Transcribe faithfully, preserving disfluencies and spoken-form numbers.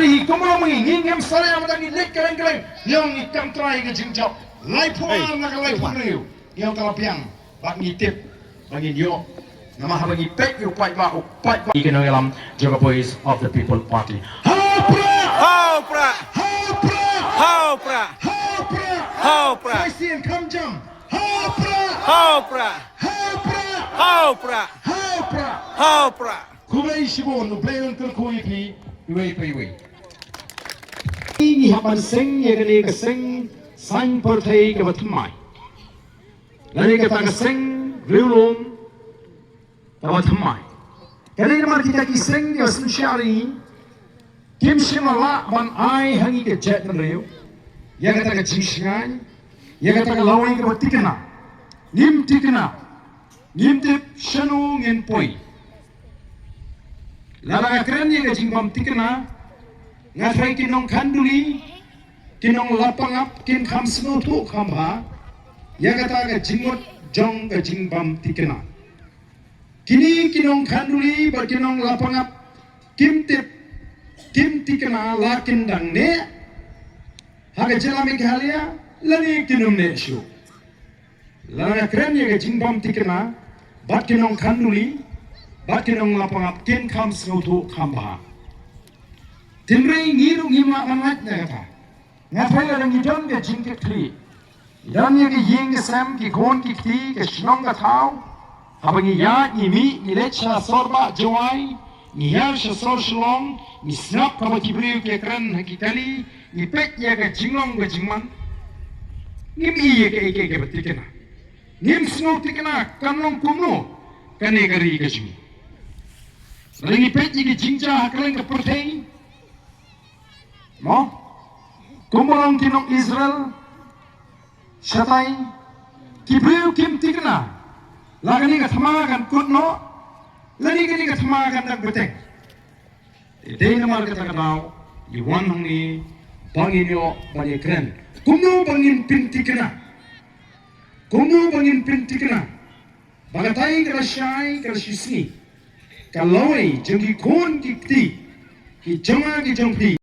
Ngi kumno ngi ngi ngim sare ïa ma dang ngi leit kren kren. Ïong ngi kam trai ka jingjop. Laiphew ar na ka laiphew hynriew. Ïong ka la biang. Bad ngi tip ba ngin ïoh. Namar haba ngi peit ïa u paidbah, u paidbah. Ngi ki nongïalam jong ka Voice of the People Party. Ha u Prah! Ha u Prah! Ha u Prah! Ha u Prah! Ha u Prah! Ha u Prah! Sien kham jam. Ha u Prah! Ha u Prah! Ha u Prah! Ha u Prah! Ha u Prah! Ha u Prah! Khublei shibun, U Blei un kyrkhu ïa phi iwei pa iwei. Ngi hap ban seng ïa kane ka seng saiñ pyrthei kaba thymmai. Lane kata ka seng riewlum kaba thymmai. Kane namar kita ki seng kiba synshar ïa ngi kim shym la lah ban ai ha ngi ka jaitbynriew ïa kata ka jingshngaiñ, ïa kata ka lawei kaba thikna. Ngim thikna. Ngim tip shano ngin poi. Lada nga kren ïa ka jingbym thikna, nga tharai ki nongkhanduli, ki nonglapangap kin kham sngewthuh kham bha ïa kata ka jingmut jong ka jingbym thikna. Kine ki nongkhanduli bad ki nonglapangap kim tip, kim thikna la kin dang neh ha ka jylla Meghalaya lane kin ym neh shuh. Lada nga kren ïa ka jingbym thikna bad ki nongkhanduli bad ki nonglapangap kin kham sngewthuh kham bha. Hynrei ngi ruh ngim lah ban lait na kata. Nga tharai lada ngi don ka jingkitkhlieh, ngi don ïa ka ïing ka sem, ki khun ki kti, ka shnong ka thaw, haba ngi ïaid ngi mih ngi leit sha sor bah Jowai, ngi hiar sha sor Shillong, ngi sngap haba ki briew ki kren ha ki kali, ngi peit ïa ka jinglong ka jingman. Ngim i ïa kaei kaei kaba thikna. Ngim sngewthikna kan long kumno kane ka ri ka jong ngi. Lada ngi peit ïa ka jingjia ha kylleng ka pyrthei, mo, kumba long ki nong Israel shatai, ki briew kim thikna la kane ka thma kan kut noh lane kane ka thma kan dang bteng. Te dei namar kata ka daw ngi wan hangne ba ngin ïoh ban ïakren kumno ba ngin pynthikna, kumno ba ngin pynthikna ba katai ka la shai ka la shisngi, ka lawei jong ki khun ki kti, ki jong nga ki jong phi.